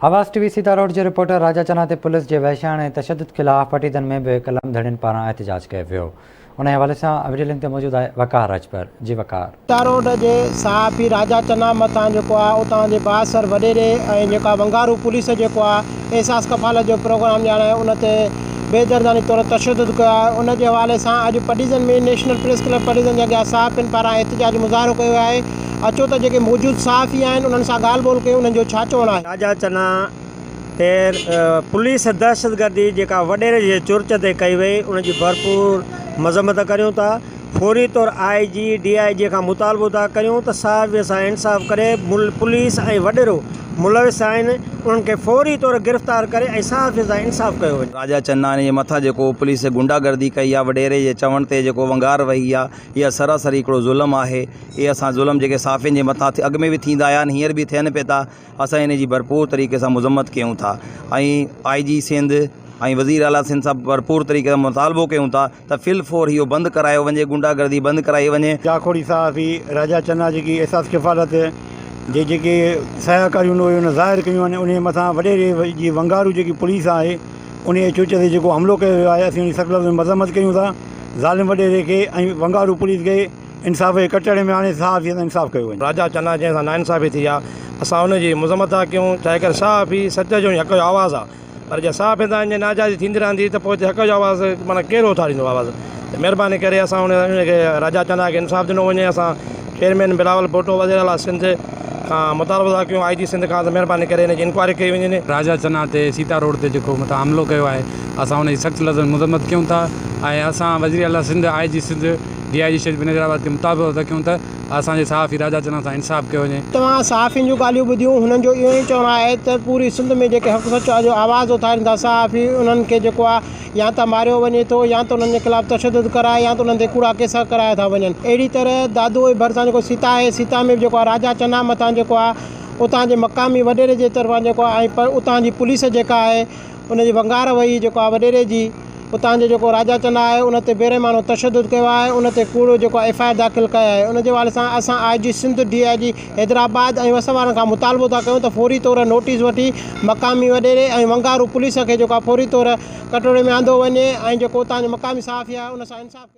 آواز ٽي V Sita road جي reporter راجا چنا تي پوليس جي وحشياڻي تشدد خلاف پٽيدن ۾ به قلم ڌڻين پاران احتجاج ڪيو ويو. انهي حوالي سان وڊيو لنڪ تي موجود آهي وقار راڄپر. جي وقار. سيتا روڊ جي صحافي راجا چنا مٿان جيڪو آ اتان جي بااثر وڏيري ۽ جيڪا ونگارو پوليس جيڪو آ احساس ڪفالت جو پروگرام ڄاڻائي ان تي بيدرداني طور تشدد ڪيو آهي ان جي حوالي سان اڄ پڊيزن ۾ نيشنل پريس ڪلب پڊيزن جي اڳيان صحافين پاران احتجاجي مظاهرو ڪيو ويو آهي. اچو ته جيڪي موجود صحافي آهن انهن سان ڳالهه ٻولهه ڪيون انهن جو ڇا چوڻ آهي. راجا چنا تي پوليس دهشتگردي جيڪا وڏيري جي چرچ تي ڪئي وئي ان جي ڀرپور مذمت ڪريون ٿا فوري طور آء جي ڊي I جي کان مطالبو ٿا ڪريون ته صحافي سان انصاف ڪري پوليس ۽ وڏيرو ملوث آهن انهن کي فوري طور گرفتار ڪري ۽ صحافي سان انصاف ڪيو وڃي. راجا چنا جي مٿان جيڪو پوليس گنڊا گردي ڪئي آهي وڏيري جي چوڻ تي جيڪو ونگار وهي آهي اها سراسري هڪڙو ظلم آهي. اهي اسان ظلم جيڪي صحافين جي مٿان اڳ ۾ به ٿيندا آيا آهن هينئر به ٿين پئي ٿا اسان ان جي ڀرپور طريقي سان مذمت ڪيون ٿا ۽ آء جي سنڌ ۽ وزير اعليٰ سنڌ سان ڀرپور طريقي سان مطالبو ڪيون ٿا ته في الفور اهو بند ڪرايو وڃي گنڊا گردي بند ڪرائي وڃي. جاکوڙي صحافي راجا چنا جيڪي احساس ڪفالت جي جيڪي سياڪاريون هن ظاهر ڪيون آهن انهي مٿان وڏيري جي ونگارو جيڪي پوليس آهي انهي چوچ تي جيڪو حملو ڪيو ويو آهي اسين ان جي سخت لفظن ۾ مذمت ڪيون ٿا ظالم وڏيري کي ۽ ونگارو پوليس کي انصاف جي ڪٽهڙي ۾ آڻي صحافي سان انصاف ڪيو وڃي. راجا چنا جنهن سان ناانصافي ٿي آ اسان ان جي مذمت ٿا ڪيون ڇاهي ڪري صحافي سچ جو ۽ حق جو آواز آ پر جي صحافين سان ائين ناجائزي ٿيندي رهندي ته پوء هتي حق جو آواز معنيٰ ڪير اٿاريندو آواز ته مهرباني ڪري اسان ان کي راجا چنا کي انصاف ڏنو وڃي اسان چيئرمين بلاول ڀٽو وزير اعليٰ سنڌ کان مطالبو ٿا ڪيون آء جي سنڌ کان ته مهرباني ڪري ان جي انڪوائري ڪئي وڃي. راجا چنا تي سيتا روڊ تي جيڪو مٿان حملو ڪيو آهي اسان ان جي سخت لفظن ۾ مذمت ڪيون ٿا ۽ اسان وزير اعليٰ Sindh I G Sindh D I G Shaheed Benazirabad کي مطالبو ٿا ڪيون ته اسان جي صحافي راجا چنا سان انصاف ڪيو وڃي. توهان صحافين جون ڳالهيون ٻڌيون هنن جو اهو ئي چوڻ آهي ته پوري سنڌ ۾ جيڪي حق سچ جو آواز اٿارين ٿا صحافي انهن کي جيڪو آهي يا ته ماريو وڃي ٿو يا ته انهن جي خلاف تشدد ڪرائي يا ته انهن تي ڪوڙا ڪيس ڪرايا ٿا وڃن اهڙي طرح دادو جي ڀرسان جيڪو سيتا آهي سيتا ۾ به جيڪو آهي راجا چنا مٿان جيڪو آهي اتان جي مقامي وڏيري جي طرفان جيڪو آهي ۽ اتان جي پوليس جيڪا آهي ان جي ونگار وئي جيڪو آهي وڏيري جي اتان جو جيڪو راجا چنا آهي ان تي بيرحماڻو تشدد ڪيو آهي ان تي ڪوڙو جيڪو ايف I R داخل ڪيو آهي ان جي حوالي سان اسان I G Sindh D I G Hyderabad ۽ وس وارن کان مطالبو ٿا ڪيون ته فوري طور نوٽيس وٺي مقامي وڏيري ۽ ونگارو پوليس کي جيڪو آهي فوري طور ڪٽوڙي ۾ آندو وڃي ۽ جيڪو اتان جو مقامي صحافي آهي ان سان انصاف ڪيو.